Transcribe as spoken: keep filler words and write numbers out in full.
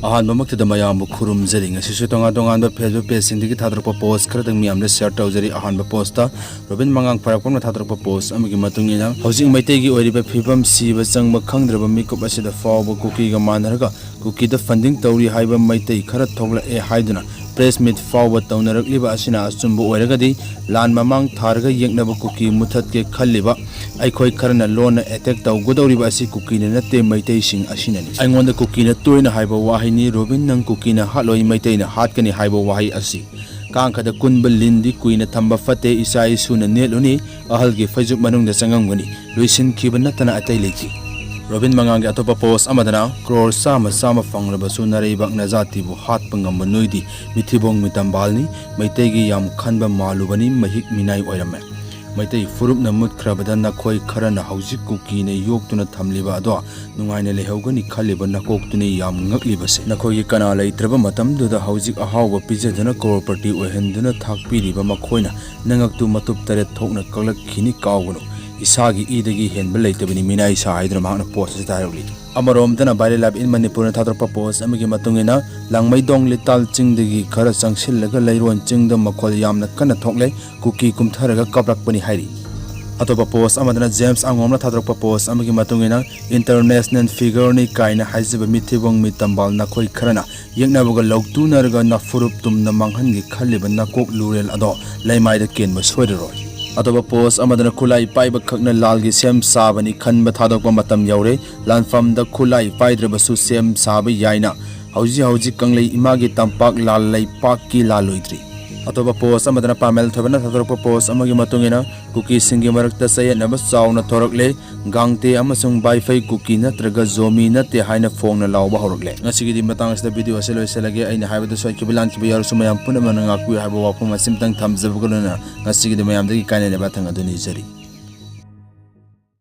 ꯑꯍꯥꯟꯕꯃꯛꯇꯗ ꯃꯌꯥꯝꯕꯨ ꯈꯨꯔꯨꯝꯖꯔꯤ꯫ ꯉꯁꯤꯁꯨ ꯇꯣꯉꯥꯟ ꯇꯣꯉꯥꯟꯕ Facebook pageꯁꯤꯡꯗꯒꯤ ꯊꯥꯗꯣꯔꯛꯄ post ꯈꯔꯗꯪ ꯃꯤꯌꯥꯝꯗ share ꯇꯧꯖꯔꯤ꯫ ꯑꯍꯥꯟꯕ postꯇ ꯔꯣꯕꯤꯟ ꯃꯉꯥꯡ ꯐꯔꯛꯄꯝꯅ ꯊꯥꯗꯣꯔꯛꯄ post ꯑꯃꯒꯤ ꯃꯇꯨꯡ ꯏꯟꯅ, ꯍꯧꯖꯤꯛ ꯃꯩꯇꯩꯒꯤ ꯑꯣꯏꯔꯤꯕ ꯐꯤꯕꯝ, ꯁꯤꯕ ꯆꯪꯕ ꯈꯪꯗ꯭ꯔꯕ ꯃꯤꯀꯨꯞ ꯑꯁꯤꯗ ꯐꯥꯎꯕ ꯀꯨꯀꯤꯒ ꯃꯥꯟꯅꯔꯒ ꯀꯨꯀꯤꯗ funding ꯇꯧꯔꯤ ꯍꯥꯏꯕ ꯃꯩꯇꯩ ꯈꯔ ꯊꯣꯛꯂꯛꯑꯦ ꯍꯥꯏꯗꯨꯅ press meet ꯐꯥꯎꯕ ꯇꯧꯅꯔꯛꯂꯤꯕ ꯑꯁꯤꯅ ꯑꯆꯨꯝꯕ ꯑꯣꯏꯔꯒꯗꯤ, ꯂꯥꯟ ꯃꯃꯥꯡ ꯊꯥꯔꯒ ꯌꯦꯛꯅꯕ ꯀꯨꯀꯤ ꯃꯨꯊꯠꯀꯦ ꯈꯜꯂꯤꯕ ꯑꯩꯈꯣꯏ ꯈꯔꯅ ꯂꯣꯟꯅ attack ꯇꯧꯒꯗꯧꯔꯤꯕ ꯑꯁꯤ ꯀꯨꯀꯤꯅ ꯅꯠꯇꯦ, ꯃꯩꯇꯩꯁꯤꯡ ꯑꯁꯤꯅꯅꯤ꯫ ꯑꯩꯉꯣꯟꯗ ꯀꯨꯀꯤꯅ ꯇꯣꯏꯅ ꯍꯥꯏꯕ ꯋꯥꯍꯩꯅꯤ, "ꯔꯣꯕꯤꯟ, ꯅꯪ ꯀꯨꯀꯤꯅ ꯍꯥꯠꯂꯣꯏ, ꯃꯩꯇꯩꯅ ꯍꯥꯠꯀꯅꯤ" ꯍꯥꯏꯕ ꯋꯥꯍꯩ ꯑꯁꯤ꯫ ꯀꯥꯡꯈꯗ ꯀꯨꯟꯕ ꯂꯤꯟꯗꯤ ꯀꯨꯏꯅ ꯊꯝꯕ ꯐꯠꯇꯦ, ꯏꯆꯥ ꯏꯁꯨꯅ ꯅꯦꯠꯂꯨꯅꯤ, ꯑꯍꯜꯒꯤ ꯐꯩꯖꯨꯞ ꯃꯅꯨꯡꯗ ꯆꯪꯉꯝꯒꯅꯤ꯫ ꯂꯣꯏꯁꯤꯟꯈꯤꯕ ꯅꯠꯇꯅ ꯑꯇꯩ ꯂꯩꯇꯦ꯫ ꯔꯣꯕꯤꯟ ꯃꯉꯥꯡꯒꯤ ꯑꯇꯣꯞꯄ post ꯑꯃꯗꯅ, "ꯀ꯭ꯔꯣꯔ ꯆꯥꯝꯃ ꯆꯥꯝꯃ ꯐꯪꯂꯕꯁꯨ ꯅꯔꯩꯕꯥꯛ ꯅꯖꯥꯇꯤꯕꯨ ꯍꯥꯠꯄ ꯉꯝꯕ ꯅꯣꯏꯗꯤ ꯃꯤꯊꯤꯕꯣꯡ ꯃꯤꯇꯝꯕꯥꯜꯅꯤ, ꯃꯩꯇꯩꯒꯤ ꯌꯥꯝ ꯈꯟꯕ ꯃꯥꯜꯂꯨꯕꯅꯤ, ꯃꯍꯤꯛ ꯃꯤꯅꯥꯏ ꯑꯣꯏꯔꯝꯃꯦ꯫ ꯃꯩꯇꯩ ꯐꯨꯔꯨꯞꯅ ꯃꯨꯠꯈ꯭ꯔꯕꯗ ꯅꯈꯣꯏ ꯈꯔꯅ ꯍꯧꯖꯤꯛ ꯀꯨꯀꯤꯅ ꯌꯣꯛꯇꯨꯅ ꯊꯝꯂꯤꯕ ꯑꯗꯣ ꯅꯨꯡꯉꯥꯏꯅ ꯂꯩꯍꯧꯒꯅꯤ ꯈꯜꯂꯤꯕ ꯅꯀꯣꯛꯇꯨꯅꯤ ꯌꯥꯝ ꯉꯛꯂꯤꯕꯁꯦ꯫ ꯅꯈꯣꯏꯒꯤ ꯀꯅꯥ ꯂꯩꯇ꯭ꯔꯕ ꯃꯇꯝꯗꯨꯗ ꯍꯧꯖꯤꯛ ꯑꯍꯥꯎꯕ ꯄꯤꯖꯗꯨꯅ ꯀ꯭ꯔꯣꯔꯄꯇꯤ ꯑꯣꯏꯍꯟꯗꯨꯅ ꯊꯥꯛꯄꯤꯔꯤꯕ ꯃꯈꯣꯏꯅ ꯅꯉꯛꯇꯨ ꯃꯇꯨꯞ ꯇꯔꯦꯠ ꯊꯣꯛꯅ ꯀꯛꯂꯛꯈꯤꯅꯤ, ꯀꯥꯎꯒꯅꯨ꯫ ꯏꯁꯥꯒꯤ ꯏꯗꯒꯤ ꯍꯦꯟꯕ ꯂꯩꯇꯕꯅꯤ ꯃꯤꯅꯥꯏ ꯁꯥ" ꯍꯥꯏꯗꯨꯅ ꯃꯍꯥꯛꯅ post ꯑꯁꯤꯗ ꯍꯥꯏꯔꯛꯂꯤ꯫ ꯑꯃꯔꯣꯝꯗꯅ Viral Life in Manipurꯅ ꯊꯥꯗꯣꯔꯛꯄ post ꯑꯃꯒꯤ ꯃꯇꯨꯡ ꯏꯟꯅ, ꯂꯥꯡꯃꯩꯗꯣꯡ ꯂꯤꯇꯥꯜ ꯆꯤꯡꯗꯒꯤ ꯈꯔ ꯆꯪꯁꯤꯜꯂꯒ ꯂꯩꯔꯣꯟ ꯆꯤꯡꯗ ꯃꯈꯣꯜ ꯌꯥꯝꯅ ꯀꯟꯅ ꯊꯣꯛꯂꯦ, ꯀꯨꯀꯤ ꯀꯨꯝꯊꯔꯒ ꯀꯥꯞꯂꯛꯄꯅꯤ ꯍꯥꯏꯔꯤ꯫ ꯑꯇꯣꯞꯄ post ꯑꯃꯗꯅ James ꯑꯉꯣꯝꯅ ꯊꯥꯗꯣꯔꯛꯄ post ꯑꯃꯒꯤ ꯃꯇꯨꯡ ꯏꯟꯅ, "International figureꯅꯤ" ꯀꯥꯏꯅ ꯍꯥꯏꯖꯕ ꯃꯤꯊꯤꯕꯣꯡ ꯃꯤꯇꯝꯕꯥꯜ ꯅꯈꯣꯏ ꯈꯔꯅ ꯌꯦꯛꯅꯕꯒ ꯂꯧꯇꯨꯅꯔꯒ ꯅꯐꯨꯔꯨꯞ ꯇꯨꯝꯅ ꯃꯥꯡꯍꯟꯒꯦ ꯈꯜꯂꯤꯕ ꯅꯀꯣꯛ ꯂꯨꯔꯦꯜ ꯑꯗꯣ ꯂꯩꯃꯥꯏꯗ ꯀꯦꯟꯕ ꯁꯣꯏꯔꯔꯣꯏ꯫ ꯑꯇꯣꯞꯄ post ꯑꯃꯗꯅ, "ꯈꯨꯠꯂꯥꯏ ꯄꯥꯏꯕ ꯈꯛꯅ ꯂꯥꯜꯒꯤ ꯁꯦꯝ ꯁꯥꯕꯅꯤ ꯈꯟꯕ ꯊꯥꯗꯣꯛꯄ ꯃꯇꯝ ꯌꯧꯔꯦ, ꯂꯥꯟꯐꯝꯗ ꯈꯨꯠꯂꯥꯏ ꯄꯥꯏꯗ꯭ꯔꯕꯁꯨ ꯁꯦꯝ ꯁꯥꯕ ꯌꯥꯏꯅ ꯍꯧꯖꯤꯛ ꯍꯧꯖꯤꯛ ꯀꯪꯂꯩ ꯏꯃꯥꯒꯤ ꯇꯝꯄꯥꯛ ꯂꯥꯜ ꯂꯩꯄꯥꯛꯀꯤ ꯂꯥꯜꯂꯣꯏꯗ꯭ꯔꯤ"꯫ ꯑꯇꯣꯞꯄ post ꯑꯃꯗꯅ ꯄꯥꯃꯦꯜ ꯊꯣꯏꯕꯅ ꯊꯥꯗꯣꯔꯛꯄ post ꯑꯃꯒꯤ ꯃꯇꯨꯡ ꯏꯟꯅ, ꯀꯨꯀꯤꯁꯤꯡꯒꯤ ꯃꯔꯛꯇ ꯆꯌꯦꯠꯅꯕ ꯆꯥꯎꯅ ꯊꯣꯔꯛꯂꯦ, ꯒꯥꯡꯇꯦ ꯑꯃꯁꯨꯡ ꯕꯥꯏꯐꯩ ꯀꯨꯀꯤ ꯅꯠꯇ꯭ꯔꯒ ꯖꯣꯃꯤ ꯅꯠꯇꯦ ꯍꯥꯏꯅ ꯐꯣꯡꯅ ꯂꯥꯎꯕ ꯍꯧꯔꯛꯂꯦ꯫ ꯉꯁꯤꯒꯤꯗꯤ ꯃꯇꯥꯡ ꯑꯁꯤꯗ video ꯑꯁꯤ ꯂꯣꯏꯁꯤꯜꯂꯒꯦ꯫ ꯑꯩꯅ ꯍꯥꯏꯕꯗ ꯁꯣꯏꯈꯤꯕ ꯂꯥꯟꯈꯤꯕ ꯌꯥꯎꯔꯁꯨ ꯃꯌꯥꯝ ꯄꯨꯝꯅꯃꯛꯅ ꯉꯥꯛꯄꯤꯌꯨ ꯍꯥꯏꯕ ꯋꯥꯐꯝ ꯑꯁꯤꯃꯇꯪ ꯊꯝꯖꯕꯒ ꯂꯣꯏꯅꯅ ꯉꯁꯤꯒꯤꯗꯤ ꯃꯌꯥꯝꯗꯒꯤ ꯀꯥꯏꯅꯅꯕ ꯊꯪ ꯑꯗꯨ ꯅꯤꯖꯔꯤ꯫